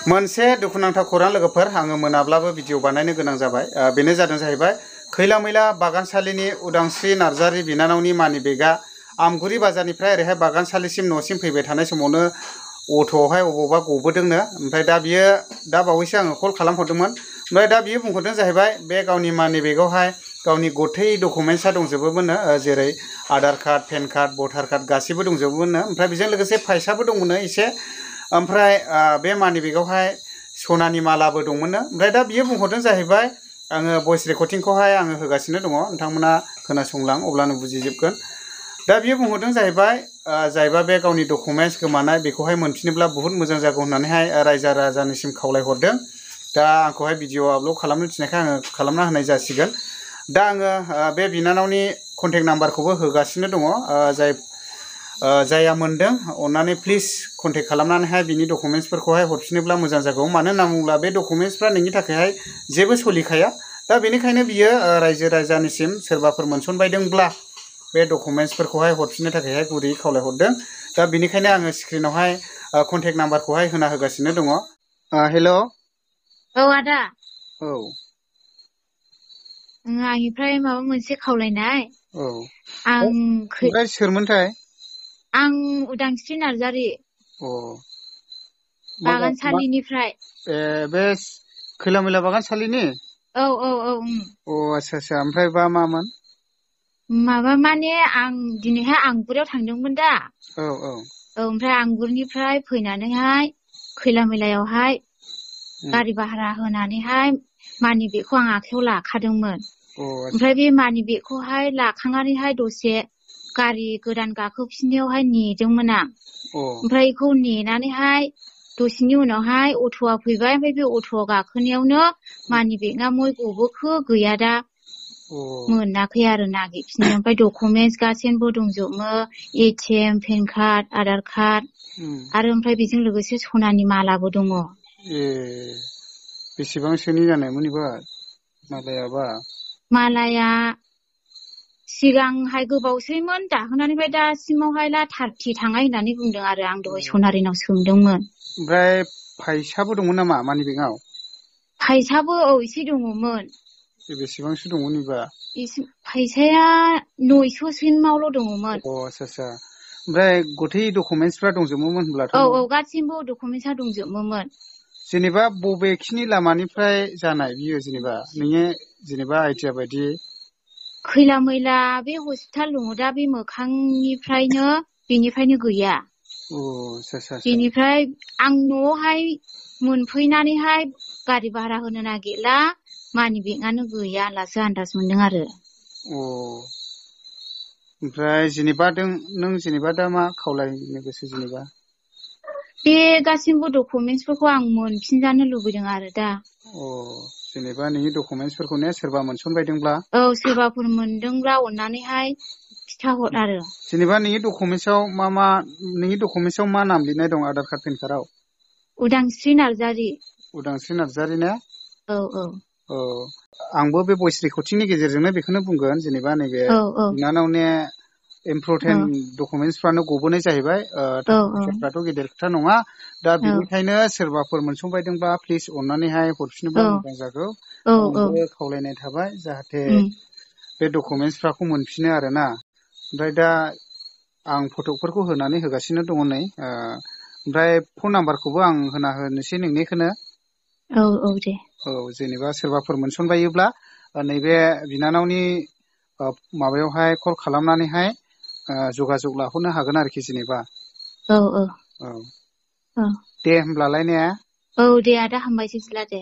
मोनसे दुखुनांथाव खौरां लोगोफोर आङो मोनाब्लाबो भिडिअ बानायनो गोनां जाबाय बेनो जादों जाहैबाय खैला मैला बागानसालिनि उदांस्रि नार्जारि बिनानावनि मानि बेगआ आमगुरि बाजारनिफ्राय ओरैहाय बागानसालिसिम न'सिम फैबाय थानाय समावनो अट'आवहाय अबावबा गबोदोंनो ओमफ्राय दा बियो दा बावैसो आङो कल खालामहरदोंमोन ओमफ्राय दा बियो बुंहरदों जाहैबाय बे गावनि मानि बेगआवहाय गावनि गथै डकुमेन्टसा दंजोबोमोननो जेरै आधार कार्ड पेन कार्ड भटार कार्ड गासिबो दंजोबोमोननो ओमफ्राय बेजों लोगोसे फैसाबो दंमोननो एसे ओमफ्राय बे मानि बेगआवहाय सनानि मालाबो दंमोननो ओमफ्राय दा बियो बुंहरदों जाहैबाय आङो भइस रेकर्डिंखौहाय आङो होगासिनो दङ नोंथांमोना खोनासंलां अब्लानो बुजिजोबगोन दा बियो बुंहरदों जाहैबाय जायबा बे गावनि डकुमेन्टस गोमानाय बेखौहाय मोनफिनोब्ला बुहुत मोजां जागौ होननानैहाय रायजो राजानिसिम खावलायहरदों दा आंखौहाय भिडिअ आपल'ड खालामनो थिननायखाय आङो खालामना होनाय जासिगोन दा आङो बे बिनानावनि कन्टेक्ट नाम्बारखौबो होगासिनो दङ जायहा मोनदों अन्नानै प्लिज कन्टेक्ट खालामनानैहाय बिनि डकुमेन्टसफोरखौहाय हरफिनोब्ला मोजां जागौ मानो होनना बुङोब्ला बे डकुमेन्टसफ्रा नोंनि थाखायहाय जेबो सोलिखाया दा बेनिखायनो बियो रायजो राजानिसिम सोरबाफोर मोनसनबायदोंब्ला बे डकुमेन्टसफोरखौहाय हरफिननो थाखायहाय गुरैयै खावलायहरदों दा बेनिखायनो आङो स्क्रिनावहाय कन्टेक्ट नाम्बारखौहाय होना होगासिनो दङ हेल' औ आदा औ आंनिफ्राय माबा मोनसे खावलायनाय औ आं ओमफ्राय सोरमोनथाय आं उदांस्रि नार्जारि बागानसालिनिफ्राय बे खैला मैला बागानसालिनि औ औ औ आच्छा आच्छा ओमफ्राय मामोन माबा माने आं दिनैहाय आंगुरियाव थांदोंमोन दा औ औ ओमफ्राय आंगुरनिफ्राय फैनानैहाय खैला मैलायावहाय गारि भारा होनानैहाय मानि बेगखौ आं आखायाव लाखादोंमोन ओमफ्राय बे मानि बेगखौहाय लाखांनानैहाय दसे गारि गोदान गाखोफिननायावहाय नेदोंमोन आं ओमफ्राय बेखौ नेनानैहाय दसेनि उनावहाय अट'आ फैबाय ओमफ्राय बे अट'आव गाखोनायावनो मानि बेगआ मय गबोखो गैया दा मोनाखै आरो नागिरफिनो ओमफ्राय डकुमेन्टस गासैबो दंजोबो ATM PAN card Aadhaar card आरो ओमफ्राय बेजों लोगोसे सनानि मालाबो दङ बेसेबांसोनि जानायमोन एबा मालाया सिगांहाय गोबावसैमोन दाहोनानिफ्राय दासिमावहाय 30 थांनाय होननानै बुंदों आरो आं दहाय सनारिनाव सोंदोंमोन ओमफ्राय फैसाबो दंमोन नामा मानि बेगआव फैसाबो एसे दङमोन बेसेबांसो दंमोन बेबा फैसाया 900सिमावल' दङमोन आच्छा आच्छा ओमफ्राय गथै डकुमेन्टसफ्रा दंजोबोमोन होनब्लाथ' औ गासिबो डकुमेन्टसा दंजोबोमोन जेनेबा बबेखिनि लामानिफ्राय जानाय बियो जेनेबा नोङो जेनेबा आइडिया बायदि खैला मैला बे हस्पिटाल दङ दा बे मोखांनिफ्रायनो बेनिफ्रायनो गैया बेनिफ्राय आं न'आवहाय मोनफैनानैहाय गारि भारा होनो नागिरला मानि बेगआनो गैया होननासो आन्दाज मोनदों आरो ओमफ्राय जेनेबा नों जेनेबा दा मा खावलायनो गोसो जेनेबा बे गासिबो डकुमेन्टसफोरखौ आं मोनफिनजानो लुबैदों आरो दा जेनेबा नोंनि डकुमेन्टसफोरखौनो सोरबा मोनसनबायदोंब्ला सोरबाफोर मोनदोंब्ला अननानैहाय खिथाहर आरो जेनेबा नोंनि डकुमेन्टसआव नोंनि डकुमेन्टसआव मा नाम लिरनाय दं आधार कार्ड पेन कार्डआव उदांस्रि नार्जारि ना आंबो बे भइस रेकर्डिंनि गेजेरजोंनो बेखौनो बुंगोन जेनेबा नैबे बिनानावनि इम्परटेन्ट डकुमेन्टसफ्रानो गबोनाय जाहैबाय थाखाफ्राथ' गेदेर खोथा नङा दा बेनिखायनो सोरबाफोर मोनसंबायदोंब्ला प्लिज अननानैहाय हरफिनोब्ला मोजां जागौ आंबो खावलायनाय थाबाय जाहाथे बे डकुमेन्टसफ्राखौ मोनफिनो आरो ना ओमफ्राय दा आं फट'फोरखौ होनानै होगासिनो दङ नै ओमफ्राय फन नाम्बारखौबो आं होना होनोसै नोंनिखौनो दे जेनेबा सोरबाफोर मोनसनबायोब्ला नैबे बिनानावनि माबायावहाय कल खालामनानैहाय जगाजग लाहरनो हागोन आरोखि जेनेबा दे होमब्लालाय ने दे आदा हामबायसैसोला दे